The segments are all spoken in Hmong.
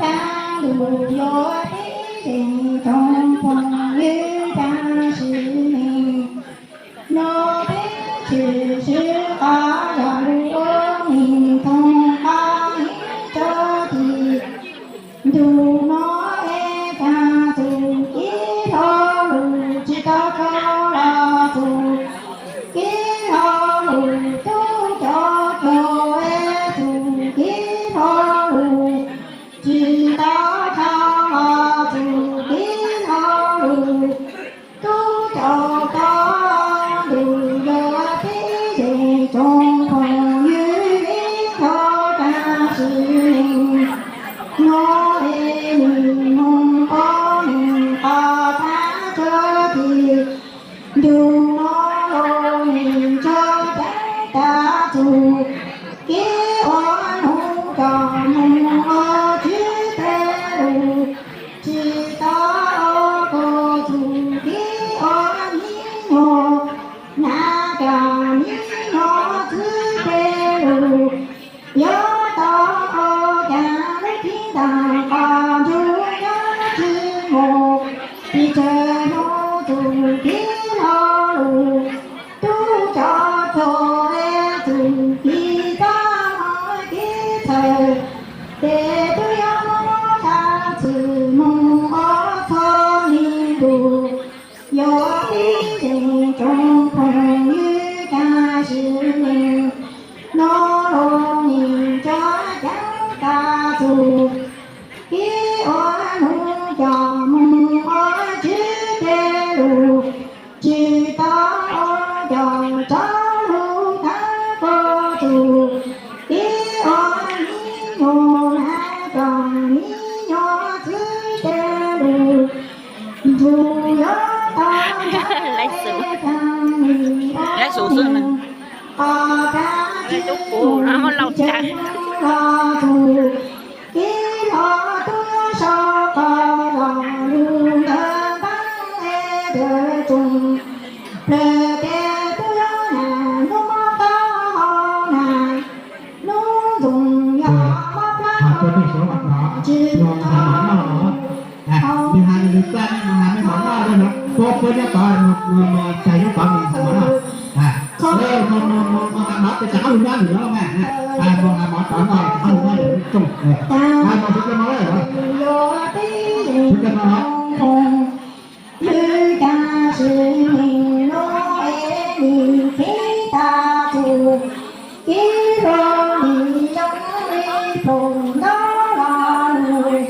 Kav ntuj yuav peb zeej tsoom phooj ywg kav sim neej, nrog peb tshwm sim qhov zaj lus ua neej thooj qab hib tso tim ntuj no es kav txug kev hlob lug tsis tau rov los txug kev hlob lug, tub cov tuag es txug kev hlob lug tsis tau rov los txug kev hlob lug. Tub cov tuag, ntuj yuav peb zeej tsoom phooj ywg ib txhia kav sim neej, nrog es nws moog ua neej qhov thab tsua tim ntuj no, neej tso ceev kav txug kev ua nug coj moog ua Tswv tes lug, tsis tau ua koj txug kev ua mi nyuam, nab coj mi nyuam Tswv tes lug. Yuav tau ua cas lub ceeb toom qhov ntsug nyob tsis mus, pes tsawg hnub txug kev hlob lug, tub cov tuag es txug kev txaj muag kev txhawj, ces tub yuav muab txhaj txwm moog ua txhua li ntuj. Yuav peb zeej tsoom phooj ywg kav sim neej, nrog lub neej tso ceev kav txug kev ua nug coj moog ua Tswv tes lug, tsis tau ua coj tso lug thab koj txug kev ua mi nyuam, nab coj mi nyuam Tswv tes lug. Ntuj yuav tau nrog peb zeej ua neej, qhov thab tswj mus pes tsawg hnub los txug kev hlob, tub yuav sau qhov zaj lug ntawm ntaab es ntawm tsoom plawg tes, tub yuav nag hnub mob taub hau, nag hnub ntxoov yog mob plab, tsis tau noj. Nws has nws plab, nws has nws mov noj, puab puab nyob tod, mus mus mus tag nyob tod mus mus noj. Mus mus mus mus mov tod, tsa qab lug nyob ntawm no mas, mus has mov tod noj, tsa qab lug nyob ntawm lub rooj. Mus sawv dlawg no, sawv dlawg no. Ywg kav sim neej, nrog es nws kev tag txug kev hluas, nws yog ib phooj ntaub los lug,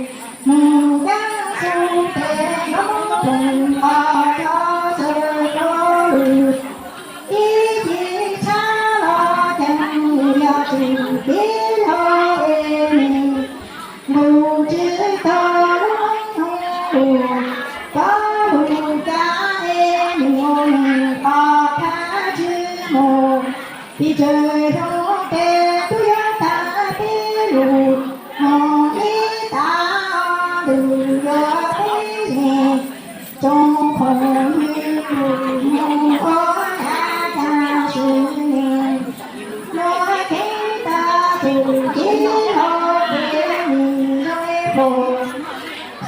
nws kav xu tes nrov phoom qhov cov xwm dlua lug, ib chim tshab los ceev yog txug kev hlob es nws nqus tsis tau lub hnub lug, cov lug kav es nws ua neej qhov thab tswj mus, pes tsawg hnub tes tub yuav tag peb lug, moog ib tag ntuj yuav peb zeej tsoom phooj ywg lug moog ua dab kav sim neej, nrog kev tag txug kev hlob es nws yog ib phooj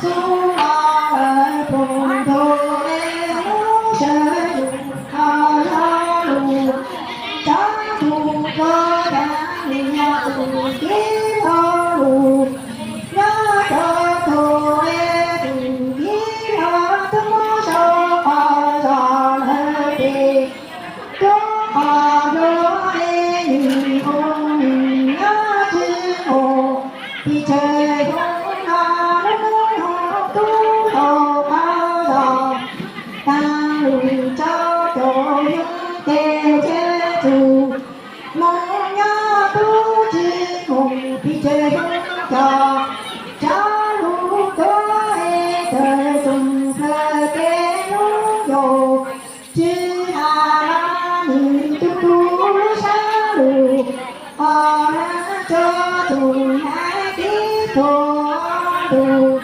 xub los lawm, phooj ntug es lub sawv lug qhov zaj lug, tsob ntug koj kav nws yog txug kev hlob lug, nyob rau tug es txug kev hlob, tub muab sau qhov zaj lawm tes, tub qhov zaj es nws ua neej nyob tsis mus, pes tsawg hnub no lub hnub tub sau qhov zaj, tag lug tso caum xyoo tes tseg txug, moog nyob tub tsis mus, pes tsawg hnub cov tsob lug tuab es tawm tsoom plawg tes hnub yau, tsis has los nws tu tu lub sab lug, qhov na tso txug hnav kev tuag ntug,